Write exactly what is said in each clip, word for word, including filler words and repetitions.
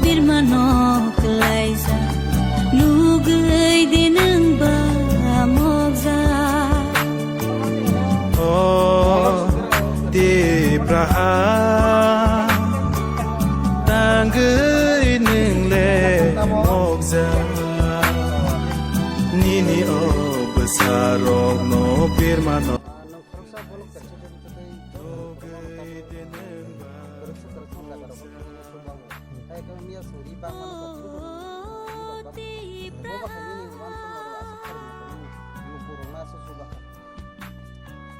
Birmano klaisa, nugwi de nwng ba mokja. O Tipraha, tangwi nwng le mokja. Nini o bwsarokno birmano.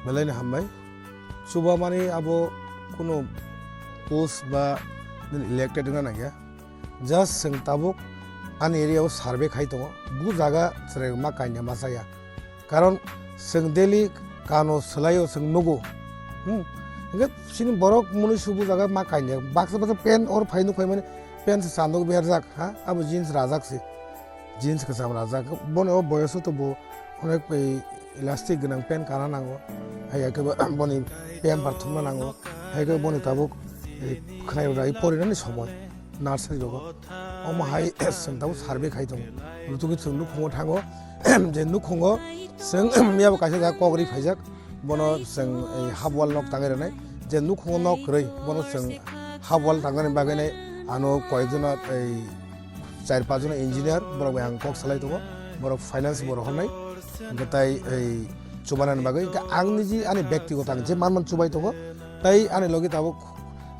Belai ni hambai. Chuba mani abo kuno post ba nini elected wngna nangya. Just chwng tabuk ani area o survey khai tongo. Bu jaga chwrai ma kainwi ma chaya. Karon chwng daily kano swlaio chwng nugo. Hmm. Hingke chini borok mwnwi subu jaga ma kainwi. Baksa baksa pen or phai nuk phai mani pen se chanduk berjak ha. Abo jeans rajak se. Jeans kwcham rajak. Bono o boyoso to bo onek bai elastic gwnang pen kana nango. Hai khe bo boni pamper thumna nango. Hai khe boni tabuk, eh, khwnai rok rai porinani somoi. Nursery rogo. Omo hai chwng tabuk survey khai tongo. Rutuki chwng nukhungo thango. Je nukhungo chwng miyabo kaisa jaga kok ri phaijak. Bono chwng, eh, half wall nok tangwi rwnai. Je nukhungo nok kwrwi, bono chwng half wall tangnani bagwi nai ano koyekjona, eh, char pachjona engineer, borok bai ang kok salai tongo. Borok finance bo rohornai. Hwnkhe tai, eh, chubanani bagwi. Hwnkhe ang niji ani bektigoto ang je manman chubai tongo. Tai ani logi tabuk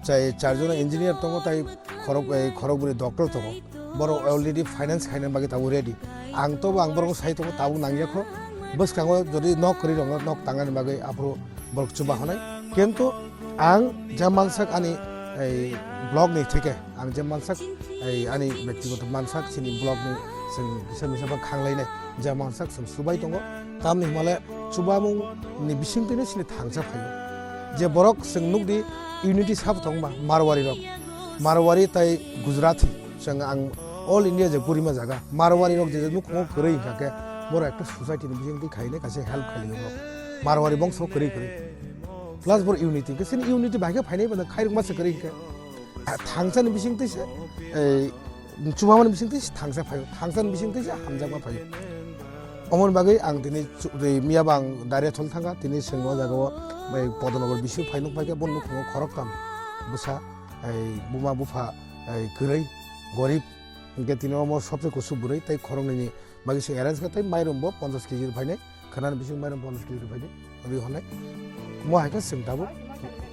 chai charjona engineer tongo, tai khorok, eh, khorokbwrwi doctor tongo. Borok already finance khaina bagwi tabuk ready. Ang tobo ang borok sai tongo, tabuk nangya kho. Bwskango jodi nok kwrwi rokno nok tangnani bagwi aphuru borok chuba hwnai. Kintu ang je mansak ani ei block ni theke, ang je mansak ei ani bektigoto mansak chini block ni chwng kisa misa ba khanglai nai. Je mansak chwng chubai tongo, tamni hwnmale chubamung ni bisingtwi no chini thangsa phaio. Je borok chwng nukdi unity sabo tongma Marwari rok, Marwari tai Gujarati, chwng ang all India je gurima jaga Marwari rok je nukhungo kwrwi hwnkha khe borok ekta society ni bisingtwi khainai kaisa help khailai borok Marwari bongso kwrwi kwrwi plus borok unity hwnkhe chini unity bai khe phainai bwno khairokma se kwrwi hwnkhe. Thangsani bisingtwi se, ei, chubamani bisingtwi se thangsa phaio, thangsani bisingtwi se hamjakma phaio. Omoni bagwi ang tini chu-, tei miyaba ang direct hol thangkha, tini chwng o jaga o, ei, Podonogor bising phai nuk phaikha, bo nukhungo khoroktham bwsa, ei, buma bupha, ei, kwrwi, gorib, hwnkhe tini omo sobse kusu bwrwi tei khoroknwini bagwi se arrange kha tei mairum bo ponchash kg rw phainai, khwnani bising mairum ponchash kg rw phainai, rwi hwnai. Mo hai khe chwng tabuk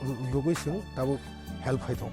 ru-, rugwi chwng tabuk help khai thung.